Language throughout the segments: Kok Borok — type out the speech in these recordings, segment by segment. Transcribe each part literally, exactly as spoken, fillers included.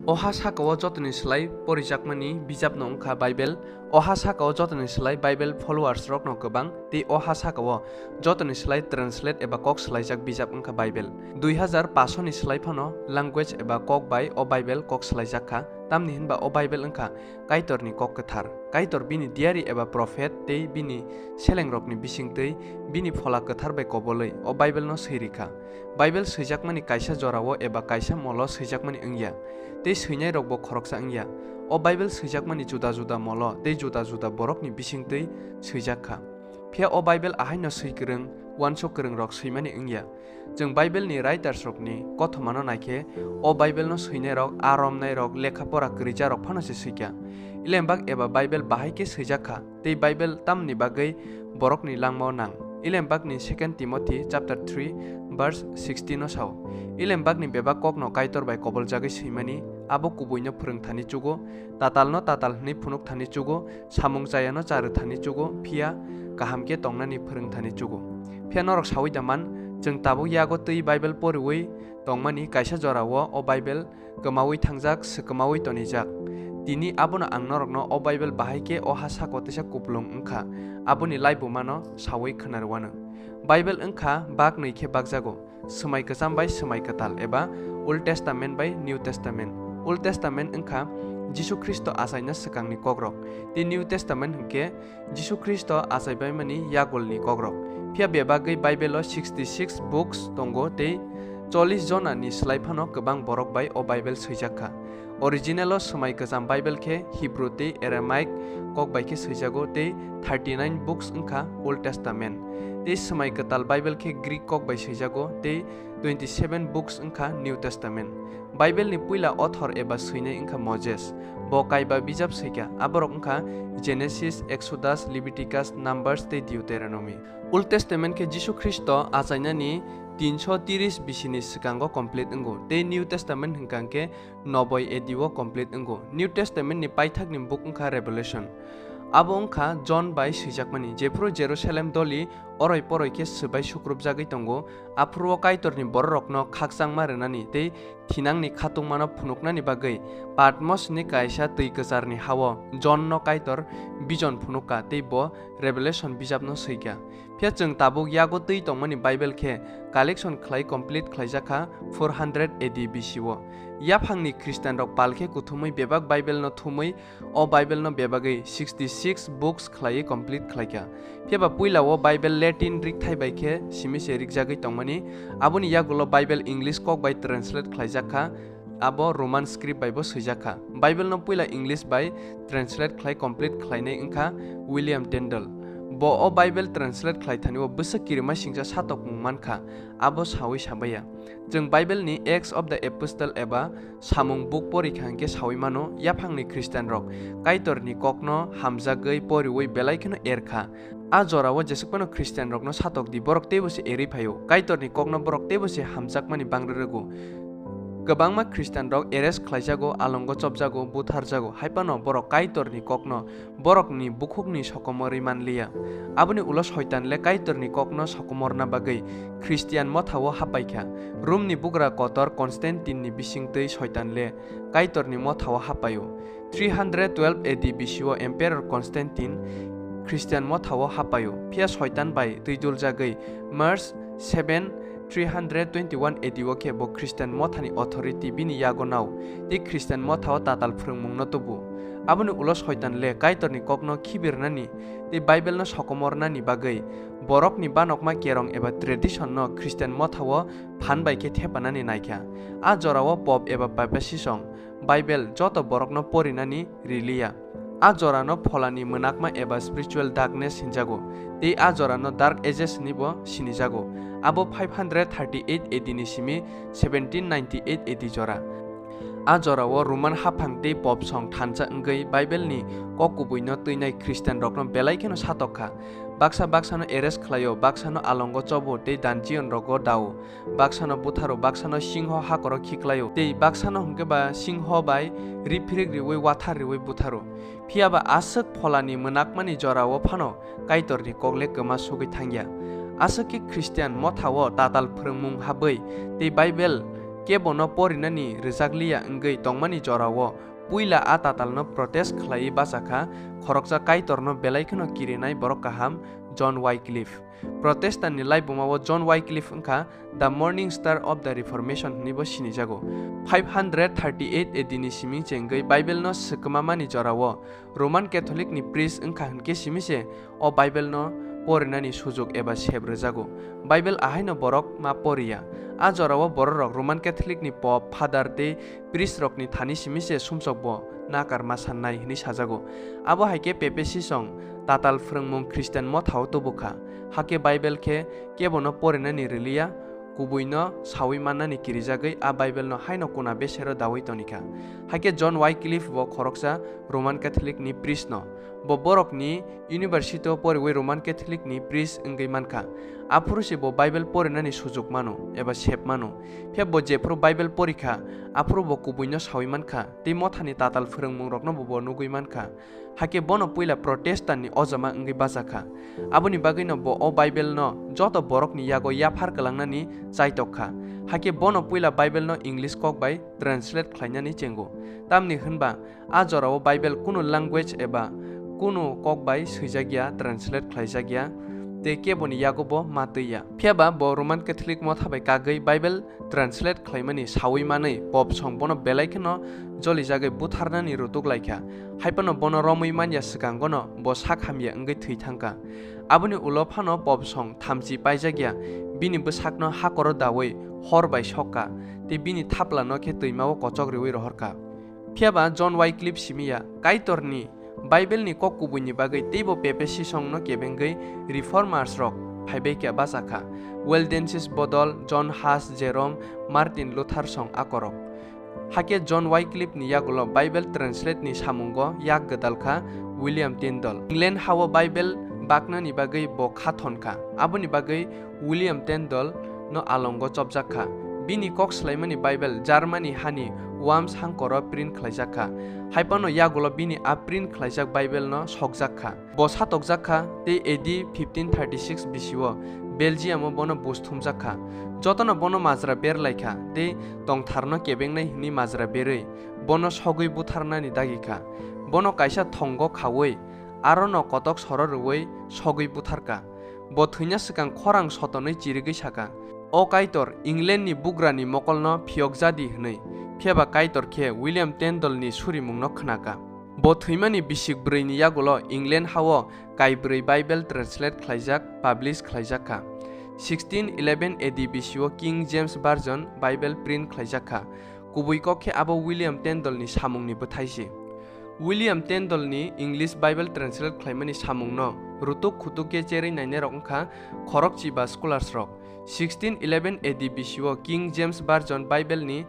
O ha saka-o jotoni slai porijakmani bijapno wngkha Bible. O ha saka-o jotoni slai Bible followers rokno kwbang, tei o ha saka-o jotoni slai translate eba kok swlaijak bijap wngkha Bible. Dui hazar paso ni slai phano language eba kok bai o Bible kok swlaijak kha, tamni hinba o Bible wngkha Kaitorni kok kwthar. Kaitor bini diari eba prophet tei bini selengrokni bisingtwi bini Phola Kwthar bai kobolwi o Bible no swi rikha. Bible swijakmani kaisa jorao eba kaisa molo swijakmani wngya, tei swinairokbo khoroksa wngya. O Bible swijakmani juda juda molo tei juda juda borokni bisingtwi swijak kha. Phiya o Bible ahaino swi kwrwng, uansuk kwrwngrok swimani wngya. Chwng Bible ni writers rokni kothomano naikhe, o Bible no swinairok, a romnairok, lekha pora kwrwijarok phano se swikha. Ilembak eba Bible bahai khe swijak kha, tei Bible tamni bagwi borokni langmao nang. Ilembakni Second Timothy chapter three verse sixteen no sao. Ilembakni bebak kokno Kaitor bai koboljagwi swimani, abo kubuino phwrwngthani chugo, tatalno tatal hwnwi phunukthani chugo, samung chayano cha rwthani chugo, phiya kaham khe tongnani phwrwngthani chugo. Phiya norok saui da man, chwng tabuk yago twi Bible poriui tongmani kaisa jorao o Bible kwmaui thangjak, swkwmaui tonijak. Tini abono ang norokno o Bible bahai khe o ha sako teisa kupulung wngkha, aboni laibumano saui khwnarwano. Bible wngkha bak nwi khe bakjago, Swmai Kwcham bai Swmai Kwtal eba Old Testament bai New Testament. Old Testament wngkha Jisu Khristo achaina swkangni kokrok, tei New Testament hwnkhe Jisu Khristo achaibaimani yagulni kokrok. Phiya bebagwi Bible-o sixty six books tongo tei chollish jona ni slai phano kwbang borok bai o Bible swijak kha. Original-o Swmai Kwcham Bible khe Hebrew tei Aramaic kok bai khe swijago tei thirty nine books wngkha Old Testament. Tei Swmai Kwtal Bible khe Greek kok bai swijago tei twenty seven books wngkha New Testament. Bible ni puila author eba swinai wngkha Moses. Bo kaiba bijap swikha, aborok wngkha Genesis, Exodus, Leviticus, Numbers tei Deuteronomy. Old Testament khe Jisu Khristo achainani tinso tris bisini swkango complete wngo, tei New Testament hwnkha khe noboi A D o complete wngo. New Testament ni paithakni book wngkha Revelation. Abo wngkha John bai swijakmani, jephru Jerusalem doli oroi poroi khe swbai sukrupjagwi tongo, aphuru o Kaitorni bororokno khakchangma rwnani tei thinangni khatungmano phunuknani bagwi Patmos ni kaisa twi kwcharni ha-o John no Kaitor bijon phunukha tei bo Revelation bijapno swikha. Phiya chwng tabuk yago twi tongmani Bible khe collection khlai complete khlaijak kha four hundred A D B C o. Yaphangni Khristianrok pal khe kuthumwi bebak Bible no thumwi o Bible no bebagwi sixty six books khlaiwi complete khlaikha. Phiya ba puila o Bible Latin rikthai bai khe simi se rikjagwi tongmani, aboni yagulo Bible English kok bai translate khlaijak kha, abo Roman script bai bo swijak kha. Bible no puila English bai translate khlai complete khlainai wngkha William Tyndale. Bo o Bible translate khlai thani o bwswk kirima singcha satokmung mankha, abo saui sabaiya. Chwng Bible ni Acts of the Apostle eba Samung book porikha hwnkhe saui mano, yaphangni Khristianrok Kaitorni kokno hamjagwi poriui belai kheno erkha. A jorao jeswk phano Khristianrokno satok di, borok teibo se erwi phaio. Kaitorni kokno borok teibo se hamjakmani bangri rwgo. Kwbangma Khristianrok arrest khlaijago, alongo chopjago, butharjago, hai phano borok Kaitorni kokno borokni bukhukni sokomorwi man liya. Aboni ulo Soitan le Kaitorni kokno sokomorna bagwi Khristian mothao hapaikha. Romni bugra kotor Constantine ni bisingtwi Soitan le Kaitorni mothao hapaio. Three hundred twelve A D B C o Emperor Constantine Khristian mothao hapaio, phiya Soitan bai twiduljagwi March seven, three hundred twenty-one A D o khe bo Khristian mothani authority bini yago nao, tei Khristian mothao tatal phrwngmungno tubu. Aboni ulo Soitan le Kaitorni kokno khibirnani tei Bible no sokomornani bagwi borokni banokma kerong eba tradition no Khristian mothao phan bai khe thepanani naikha. A jorao Pope eba Papacy song Bible joto borokno porinani riliya. A jorano Pholani mwnakma eba spiritual darkness hinjago, tei a jorano Dark Ages hwnwibo sinijago. Abo five hundred thirty eight A D ni simi seventeen ninety eight A D jora. A jorao Roman haphang tei Pope song thansa wngwi Bible ni kok kubuino twinai Khristianrokno belai kheno satok kha. Baksa baksano arrest khlaio, baksano alongo chobo tei dungeon rogo dao. Baksano butharo, baksano singho hakhoro khiklaio, tei baksano hwnkhe ba singho bai riphirik riui wathar riui butharo. Phiya ba aswk Pholani mwnakmani jorao phano Kaitorni kok le kwma sugwi thangya. Aswk khe Khristian mothao tatal phrwngmung habwi tei Bible Kebono porinani rwjakliya wngwi tongmani jorao puila a tatalno protest khlaiwi bachakha khoroksa Kaitorno belai kheno kirinai borok kaham John Wycliffe. Protestant ni laibumao John Wycliffe wngkha The Morning Star of the Reformation hwnwibo sinijago. Five hundred thirty-eight A D ni siming chengwi Bible no swkmamani jorao Roman Catholic ni priest wngkha hwnkhe simi se o Bible no porinani sujuk eba sep rwjago. Bible ahaino borok ma poriya. A jorao bororok Roman Catholic ni Pope, Father tei priest rokni thani simi se sumsokbo nakarma sannai hwnwi sajago. Abo hai khe Papacy song tatal phrwngmung Christian mothao tubukha. Hakhe Bible khe kebono porinani rwliya, kubuino sawi mannani kirijagwi a Bible no haino kuna besero dawi tonikha. Hakhe John Wycliffe bo khoroksa Roman Catholic ni priest no. Bo borokni university o poriwi Roman Catholic ni priest wngwi mankha. Aphuru se bo Bible porinani sujuk mano eba sep mano. Phiya bo jephuru Bible porikha, aphuru bo kubuino sawi mankha, tei mothani tatal phrwngmungrokno bo, bo nugwi mankha. Hakhe bono puila Protestant ni ojama wngwi bachakha. Aboni bagwino bo o Bible no joto borokni yago yaphar kwlangnani chaitokha. Hakhe bono puila Bible no English kok bai translate khlainani chengo. Tamni hwnba a jorao Bible kunu language eba kunu kok bai swijakya, translate khlaijakya, tei keboni yago bo ma twiya. Phiyaba bo Roman Catholic motha bai kagwi Bible translate khlaimani sawi manwi Pope song bono belai kheno jolijagwi butharnani rutuk laikha. Haiphano bono romwi manya swkangono bo sak hamya wngwi thwi thangkha. Aboni ulo phano Pope song thamchi paijakya, bini bwsakno hakoro dawi hor bai sokka, tei bini thaplano khe twimao kochok riwi rohorkha. Phiyaba John Wycliffe simiya, Kaitorni Bible ni kok kubuini bagwi teibo Papacy songno kebengwi Reformers rok phaibai khe bachakha. Waldenses bodol John Huss, Jerome, Martin Luther song akorok. Hakhe John Wycliffe ni yagulo Bible translate ni samungo yak gwdal kha William Tyndale. England hao Bible baknani bagwi bo kha thon kha. Aboni bagwi William Tyndale no alongo chopjak kha. Bini kok swlaimani Bible Germany hani Worms hangkoro print khlaijak kha. Haiphano yagulo bini a print khlaijak Bible no sokjak kha. Bo satokjak kha tei A D fifteen thirty-six bisio Belgium o bono buj thumjak kha. Jotono bono majra ber lai kha tei tongtharno kebengnai hwnwi majra berwi bono sogwi butharnani dagi kha. Bono kaisa thongo khaui arono kotok soro rwui sogwi buthar kha. Bo thwina swkang khorang sotonwi chirigwi saka, "O Kaitor, England ni bugrani mokolno phiyok ja di," hwnwi. Phiyaba Kaitor khe William Tyndale ni surimungno khna kha. Bo thwimani bisik brwi ni yagulo England hao kaibrwi Bible translate khlaijak, publish khlaijak kha. Sixteen eleven A D bisio King James Version Bible print khlaijak kha. Kubui kok khe abo William Tyndale ni samungni bwthai se. William Tyndale ni English Bible translate khlaimani samungno rutuk khutuk khe cherwi nainairok wngkha khorokchi ba scholars rok. Sixteen eleven A D bisio King James Version Bible ni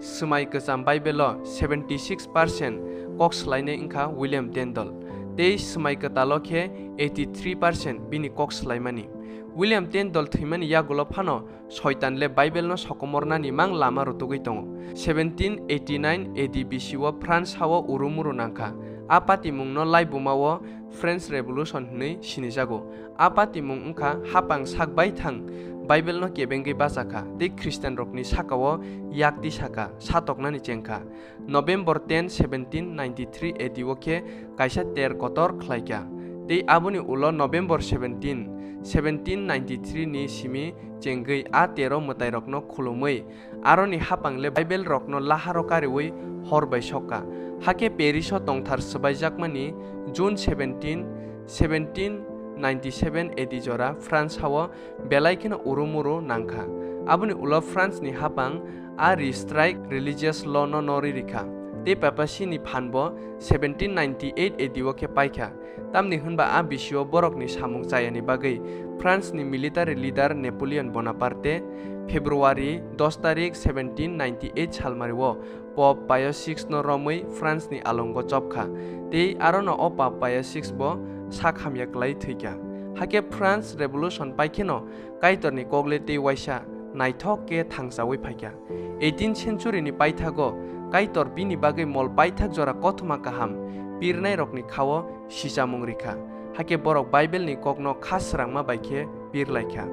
swmai kwcham Bible o seventy six percent kok swlainai wngkha William Tyndale, tei swmai kwtalo khe eighty three percent bini kok swlaimani. William Tyndale thwimani yagulo phano Soitan le Bible no sokomornani mang lama rutugwi tongo. Seventeen eighty nine A D bisio France hao urumuru nangkha. A patimungno laibumao French Revolution hwnwi sinijago. A patimung wngkha hapang sak baithang Bible no kebengwi bachakha tei Christian rokni sakao yakti saka satoknani chengkha. November ten, seventeen ninety three A D o khe kaisa ter kotor khlaikha, tei aboni ulo November seventeen, seventeen ninety three ni simi chengwi a tero mwtairokno khulumwi, aroni hapang le Bible rokno laharo kariwi hor bai sokha. Hakhe Paris o tongthar swbaijakmani June seventeen, seventeen ninety seven A D jora France hao belai kheno urumuru nangkha. Aboni ulo France ni hapang a restrike religious law no norwi rikha. Tei papacy ni phan bo seventeen ninety eight A D o khe paikha. Tamni hwnba a bisio borokni samung chayani bagwi France ni military leader Napoleon Bonaparte February dos tarik seventeen ninety eight salmario Pope Pius six no romwi France ni alongo chopkha, tei arono o Pope Pius six bo sak hamya kwlai thwikha. Hakhe France Revolution paikheno Kaitorni kokle tei waisa naithok khe thangchawi phaikha. Eighteen century ni paithago Kaitor bini bagwi mol paithak jora kothoma kaham pirnairokni khao sichamung rikha. Hakhe borok Bible ni kokno kha srangma bai khe pirlaikha.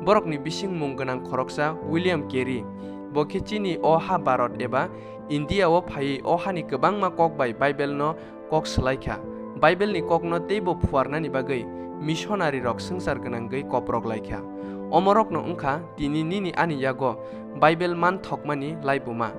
Borokni bising mung gwnang khoroksa William Carey, Bo khe chini o ha Bharat eba India o phaiwi o hani kwbangma kok bai Bible no kok swlai kha. Bible ni kok no teibo phuarnani bagwi missionary rok swngchar gwnangwi koprok lai kha. Omorok no wngkha tini nini ani yago Bible man thokmani laibuma.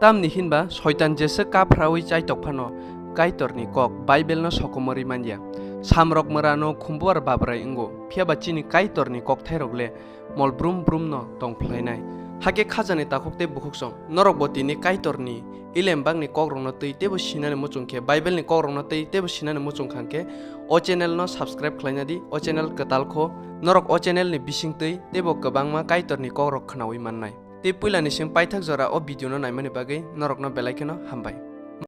Tamni hinba Soitan jesa kaphrawi chaitok phano Kaitor ni kok Bible no sokomorwi manya. Samrok mwra no khumbuar babrai wngo, phiyaba chini Kaitor ni kokthairok le mol brum brum no tong phlainai. Hakhe khajani takhuk tei bukhuksong, norok bo tini Kaitor ni ilembak ni kok rok no twi teibo sinani muchung khe, Bible ni kok rok no twi teibo sinani muchung khang khe, o channel no subscribe khlaina di, o channel kwtal kho, norok o channel ni bising twi teibo kwbangma Kaitor ni kok rok khnaui mannai. Tei puila ni sing paithak jora o video no naimani bagwi norok no belai kheno hambai.